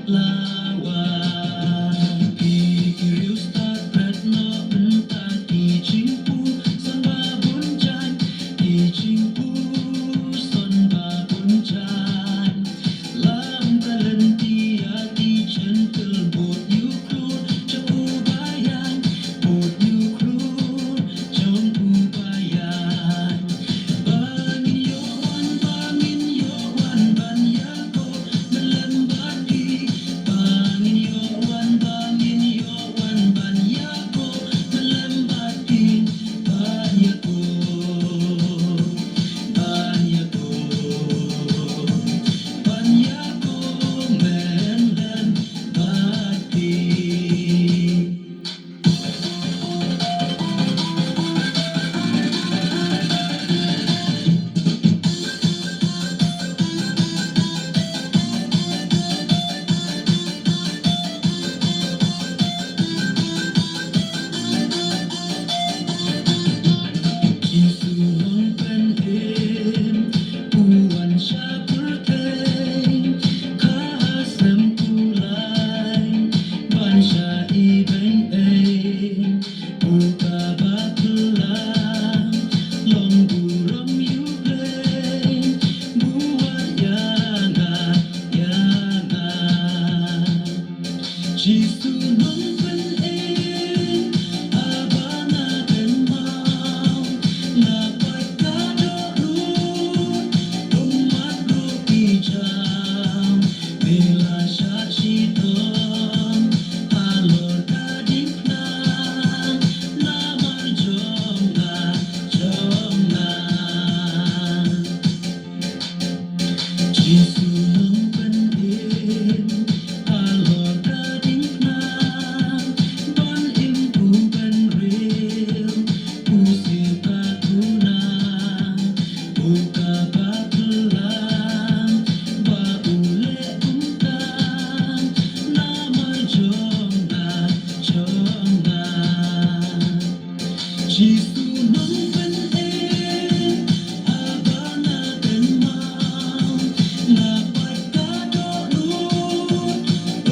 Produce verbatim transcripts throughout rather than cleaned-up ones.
Lawa, ki riewstad pret noh mynta ki jingpuson ba bun jait, ki jingpuson ba bun jait. Lam ka lynti ïa ki Jentil, bud ïukhrul jong u ba ïaid, bud ïukhrul jong u ba ïaid. Ba ngin ïoh wan, ba ngin ïoh wan ban ïakob myllem bad phi. Ba ngin ïoh wan, ba ngin ïoh wan ban ïakob myllem bad phi. Ban ïakob, ban ïakob, ban ïakob myllem bad phi. Jisu Nongpynim, u wan sha pyrthei, kha ha sem kulai, ban shah ibeiñ ei, u kaba phylla, long burom ïa U Blei, buh wat ïa nga, ïa nga. Jisu Nongpynim, haba nga kynmaw, nga pait ka dohnud, ummat ruh ki jaw, me la shah shitom halor ka diengphna, namar jong nga, jong nga. Jisu Nongpynim, halor ka diengphna, ban im u bynriew, u siewkynthei, u kaba phylla, ba u leh kumta, namar jong nga, jong nga. Jisu Nongpynim, haba nga kynmaw, nga pait ka dohnud,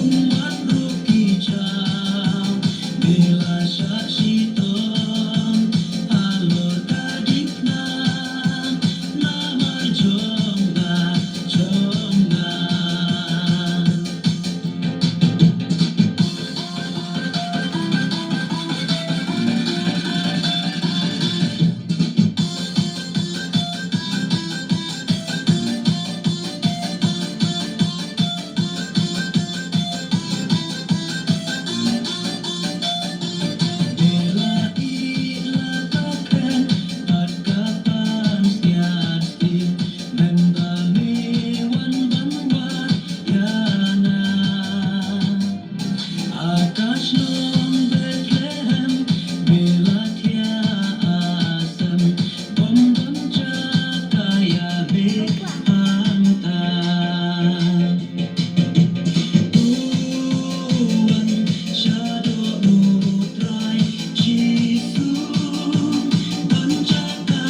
ummat ruh ki jaw, me la shah shitom halor ka diengphna, namar jong nga, jong nga. Akash long Bethlehem, me la thiah asem, bym don jaka ïa me hangta. To wan shaduh U Trai Jisu, don jaka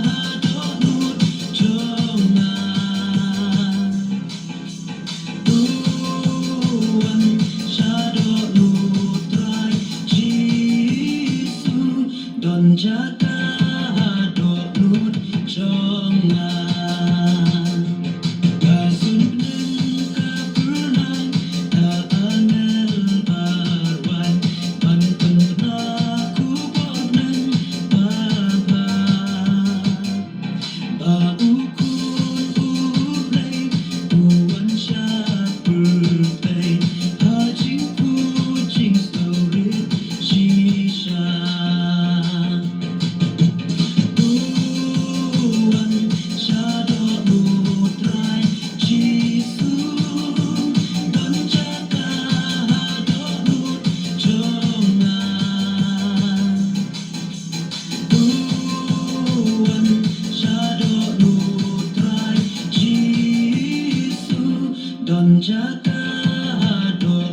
ha dohnud jong nga. To wan shaduh U Trai Jisu, don jaka ha dohnud jong nga. Ka suiñ bneng ka phyrnai, ka angel ba rwai, ban pynbna khubor bneng babha. Ba U Khun U Blei u wan sha pyrthei, ha jingkhuid jingsngewrit shisha. To wan shaduh U Trai Jisu, don jaka ha dohnud jong nga. To wan shaduh U Trai Jisu, don jaka ha doh